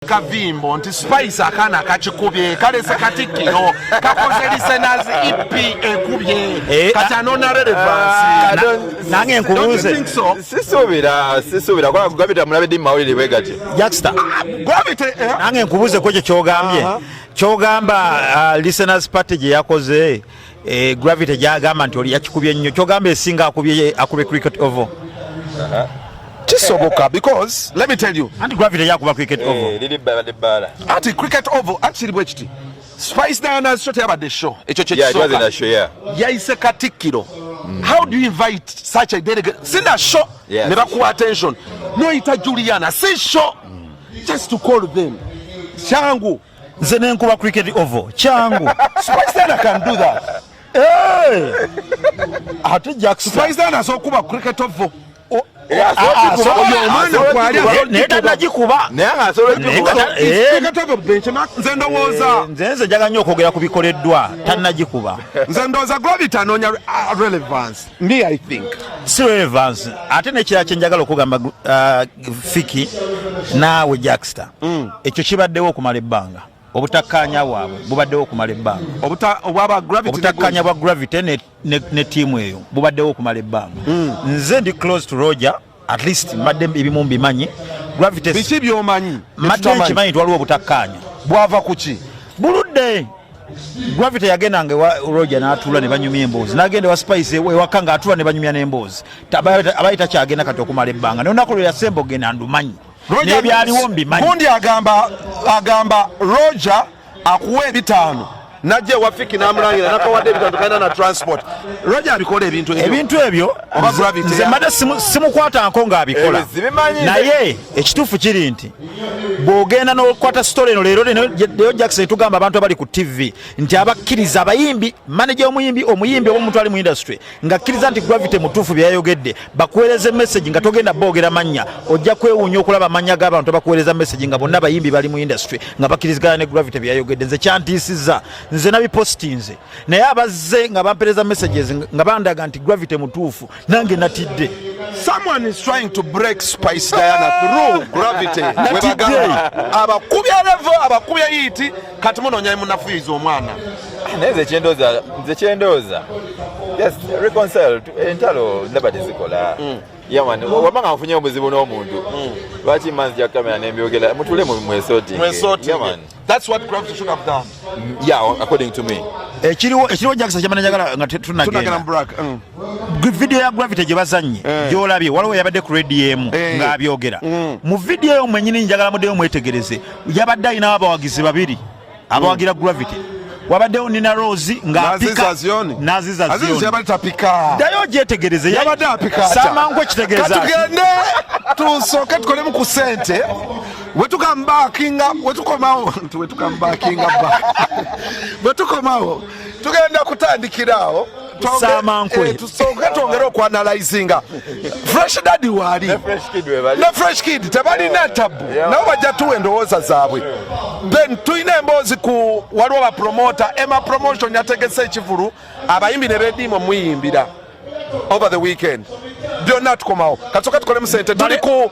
Kavimbo nti Spice akaana akakikubye kalese Katikkiro kakoze listeners EP ekubye. Kati anoona relevance. Nange Don't you nkubuuze. think so? Sisuubira kuba Gravity mulabidde mu mawulire bwe gati. Jackster. Gravity, eh? Nange nkubuuze ku ekyo kyogambye, kyogamba listeners party gye yakoze, Gravity gyagamba nti oli yakikubye nnyo, kyogamba esinga akubye akubye Cricket Oval? Kisoboka, because let me tell you, Anti Gravity yakuba Cricket Oval. Liri bbala bbaala. Anti Cricket Oval, anti kiri bwe kiti, Spice Diana's show teyabadde show ekyo. Yeah, it wasn't kyekisoka a show, yeah. Yayise Katikkiro. How do you invite such a delegate? Sina show ne bakuwa attention, noyita Juliana, si show, just to call them kyangu. Nze nenkuba Cricket Oval kyangu. Spice Diana can do that. Eh! Ate Jackster. Spice Diana asobola okuba Cricket Oval. Ah, Oyo omwana kwali. Naye tannagikuba. Naye nga asobola Naye okugikuba. Cricket Oval benchmark, nze ndowooza. Nze njagala nnyo okwogera ku bikoleddwa, tannagikuba. Nze ndowooza Gravity anoonya relevance, me I think. Si relevance. Ate nekirala kyenjagala okugamba, Fiki naawe Jackster, ekyo kibaddewo okumala ebbanga, obutakkaanya bwabwe bubaddewo okumala ebbanga. Obwaba Gravity ne Obutakkaanya bwa Gravity ne ttiimu eyo bubaddewo okumala ebbanga. Nze ndi close to Roger, at least mbadde ebimu mbimanyi. Gravity Biki byomanyi? Mbadde nkimanyi nti waliwo obutakkaanya. Bwava ku ki? Buludde. Gravity yagendanga ewa Roger n'atuula ne banyumya emboozi, n'agenda ewa Spice ewaka ng'atuula ne banyumya n'emboozi. Abaye takyagenda kati okumala ebbanga, naye olunaku lwe yasemba ogenda ndumanyi n'ebyaliwo mbimanyi. Gundi agamba Roger akuwa ebitaano, najja ewa Fiki n'amulangira nakawadde ebitaano, kalina na transport. Roger abikola ebintu ebyo. Ebintu ebyo Oba Gravity nze mbadde simukwatanko ng'abikola. Ebyo sibimanyi. Naye ekituufu kiri nti bw'ogenda n'okwata story eno leero leero, Jackson, tugamba abantu abali ku TV nti abakkiriza abayimbi, manager omuyimbi, omuyimbi oba omuntu ali mu industry ng'akkiriza nti Gravity mutuufu bye yayogedde, bakuweereza message nga togenda boogera mannya, ojja kwewuunya okulaba amannya g'abantu abakuweereza message nga bonna bayimbi bali mu industry nga bakkirizigana ne Gravity bye yayogedde. Nze kyantiisizza, nze nabipostinze, naye abazze nga bampereza messages nga bandaga nti Gravity mutuufu, nange natidde. Someone is trying to break Spice Diana through Gravity. Webagamba abakubya level, abakubya hit, kati munoonya munafuyiza omwana. Naye nze kyendooza, just reconcile. Entalo ndaba tezikola. Yeah man, wabanga nfunye obuzibu n'omuntu, lwaki manzi ja kamera nembyogera? Mutule mu mwesorting. Mwesorting. Yeah man. That's what Gravity should have done. Yeah, according to me. Ekiriwo, Jackson, kyamana njagala nga tunagenda tunagenda mu break. Video ya Gravity gye bazannye gyolabye, waliwo yabadde ku radio emu ng'abyogera. Mu video eyo mwenyini, njagala muddeyo mwetegereze, yabadde alinawo abawagizi babiri abawagira Gravity. Wabaddewo Nina Rose ng'apika. N'Aziza Zioni. N'Aziza Aziza Zioni. yabadde tapika. Ddayo ogyetegereze. Yabadde apika atya? Samangu ekitegeeza. Katugende tusooke tukolemu ku sente, wetukambakinga wetukomawo nti wetukambakinga ba bwetukomawo tugenda kutandikira awo. Saamankwe. Tusooke twongere okuanalyzinga Fresh Daddy waali. Ne Fresh Kid webali. Ne Fresh Kid tebalina tabu. Nabo bajja tuwa endowooza zaabwe. Then tulina emboozi ku waliwo bapromota, Emma Promotion yategese ekivulu, abayimbi ne bediima omuyimbira over the weekend. Byonna tukomawo, kasooka tukolemu sente, tuli ku